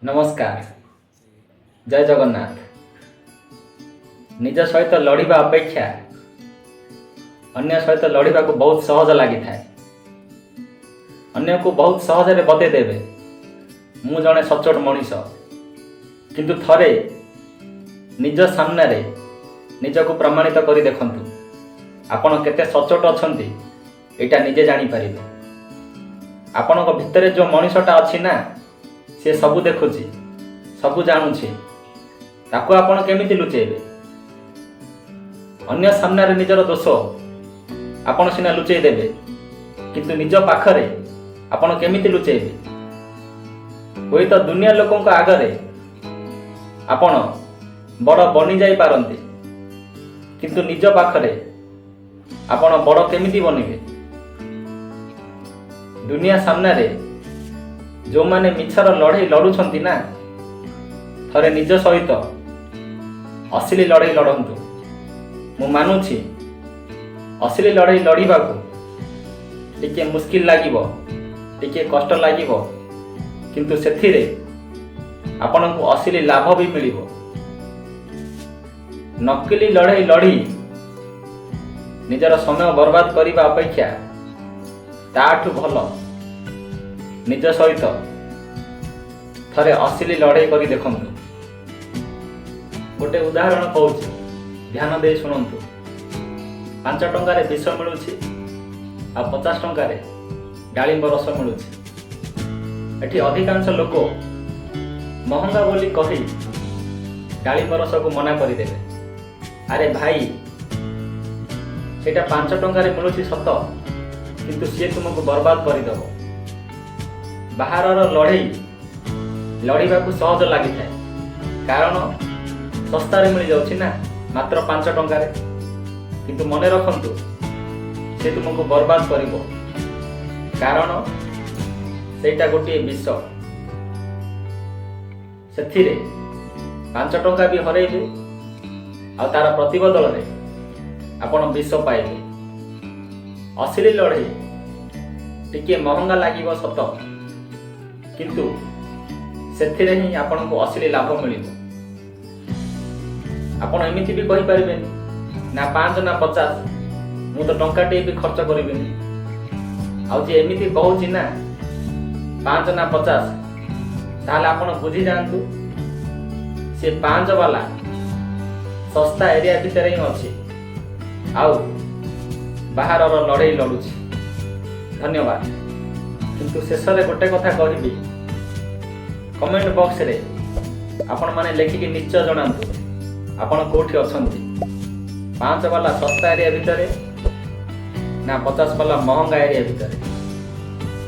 ନମସ୍କାର, ଜୟ ଜଗନ୍ନାଥ। ନିଜ ସହିତ ଲଢ଼ିବା ଅପେକ୍ଷା ଅନ୍ୟ ସହିତ ଲଢ଼ିବାକୁ ବହୁତ ସହଜ ଲାଗିଥାଏ। ଅନ୍ୟକୁ ବହୁତ ସହଜରେ ବତେଇ ଦେବେ, ମୁଁ ଜଣେ ସଚୋଟ ମଣିଷ। କିନ୍ତୁ ଥରେ ନିଜ ସାମ୍ନାରେ ନିଜକୁ ପ୍ରମାଣିତ କରି ଦେଖନ୍ତୁ, ଆପଣ କେତେ ସଚୋଟ ଅଛନ୍ତି, ଏଇଟା ନିଜେ ଜାଣିପାରିବେ। ଆପଣଙ୍କ ଭିତରେ ଯେଉଁ ମଣିଷଟା ଅଛି ନା, ସେ ସବୁ ଦେଖୁଛି, ସବୁ ଜାଣୁଛି। ତାକୁ ଆପଣ କେମିତି ଲୁଚେଇବେ? ଅନ୍ୟ ସାମ୍ନାରେ ନିଜର ଦୋଷ ଆପଣ ସିନା ଲୁଚେଇ ଦେବେ, କିନ୍ତୁ ନିଜ ପାଖରେ ଆପଣ କେମିତି ଲୁଚେଇବେ? ହୁଏତ ଦୁନିଆ ଲୋକଙ୍କ ଆଗରେ ଆପଣ ବଡ଼ ବନି ଯାଇପାରନ୍ତି, କିନ୍ତୁ ନିଜ ପାଖରେ ଆପଣ ବଡ଼ କେମିତି ବନିବେ? ଦୁନିଆ ସାମ୍ନାରେ ଯେଉଁମାନେ ମିଛର ଲଢ଼େଇ ଲଢ଼ୁଛନ୍ତି ନା, ଥରେ ନିଜ ସହିତ ଅସଲି ଲଢ଼େଇ ଲଢ଼ନ୍ତୁ। ମୁଁ ମାନୁଛି, ଅସଲି ଲଢ଼େଇ ଲଢ଼ିବାକୁ ଟିକେ ମୁସ୍କିଲ ଲାଗିବ, ଟିକେ କଷ୍ଟ ଲାଗିବ, କିନ୍ତୁ ସେଥିରେ ଆପଣଙ୍କୁ ଅସଲି ଲାଭ ବି ମିଳିବ। ନକଲି ଲଢ଼େଇ ଲଢ଼ି ନିଜର ସମୟ ବର୍ବାଦ କରିବା ଅପେକ୍ଷା ତାଠୁ ଭଲ ନିଜ ସହିତ ଥରେ ଅସଲି ଲଢ଼େଇ କରି ଦେଖନ୍ତୁ। ଗୋଟେ ଉଦାହରଣ କହୁଛି, ଧ୍ୟାନ ଦେଇ ଶୁଣନ୍ତୁ। 5 ଟଙ୍କାରେ ବିଷ ମିଳୁଛି ଆଉ 50 ଟଙ୍କାରେ ଡାଳିମ୍ବ ରସ ମିଳୁଛି। ଏଠି ଅଧିକାଂଶ ଲୋକ ମହଙ୍ଗା ବୋଲି କହି ଡାଳିମ୍ବ ରସକୁ ମନା କରିଦେବେ। ଆରେ ଭାଇ, ସେଇଟା 5 ଟଙ୍କାରେ ମିଳୁଛି ସତ, କିନ୍ତୁ ସିଏ ତୁମକୁ ବର୍ବାଦ କରିଦେବ। ବାହାରର ଲଢ଼େଇ ଲଢ଼ିବାକୁ ସହଜ ଲାଗିଥାଏ, କାରଣ ଶସ୍ତାରେ ମିଳିଯାଉଛି ନା, ମାତ୍ର 5 ଟଙ୍କାରେ। କିନ୍ତୁ ମନେ ରଖନ୍ତୁ, ସେ ତୁମକୁ ବର୍ବାଦ କରିବ, କାରଣ ସେଇଟା ଗୋଟିଏ ବିଷ। ସେଥିରେ 5 ଟଙ୍କା ବି ହରେଇବେ ଆଉ ତାର ପ୍ରତିବଦଳରେ ଆପଣ ବିଷ ପାଇବେ। ଅସଲି ଲଢ଼େଇ ଟିକିଏ ମହଙ୍ଗା ଲାଗିବ ସତ, କିନ୍ତୁ ସେଥିରେ ହିଁ ଆପଣଙ୍କୁ ଅସଲି ଲାଭ ମିଳିବ। ଆପଣ ଏମିତି ବି କହିପାରିବେନି ନା, 5 ନା 50, ମୁଁ ତ ଟଙ୍କାଟିଏ ବି ଖର୍ଚ୍ଚ କରିବିନି। ଆଉ ଯିଏ ଏମିତି କହୁଛି ନା, 5 ନା 50, ତାହେଲେ ଆପଣ ବୁଝିଯାଆନ୍ତୁ, ସେ 5 ବାଲା ଶସ୍ତା ଏରିଆ ଭିତରେ ହିଁ ଅଛି ଆଉ ବାହାରର ଲଢ଼େଇ ଲଢ଼ୁଛି। ଧନ୍ୟବାଦ। କିନ୍ତୁ ଶେଷରେ ଗୋଟେ କଥା କହିବି, କମେଣ୍ଟ ବକ୍ସରେ ଆପଣମାନେ ଲେଖିକି ନିଶ୍ଚୟ ଜଣାନ୍ତୁ, ଆପଣ କେଉଁଠି ଅଛନ୍ତି, 5 ବାଲା ଶସ୍ତା ଏରିଆ ଭିତରେ ନା 50 ବାଲା ମହଙ୍ଗା ଏରିଆ ଭିତରେ।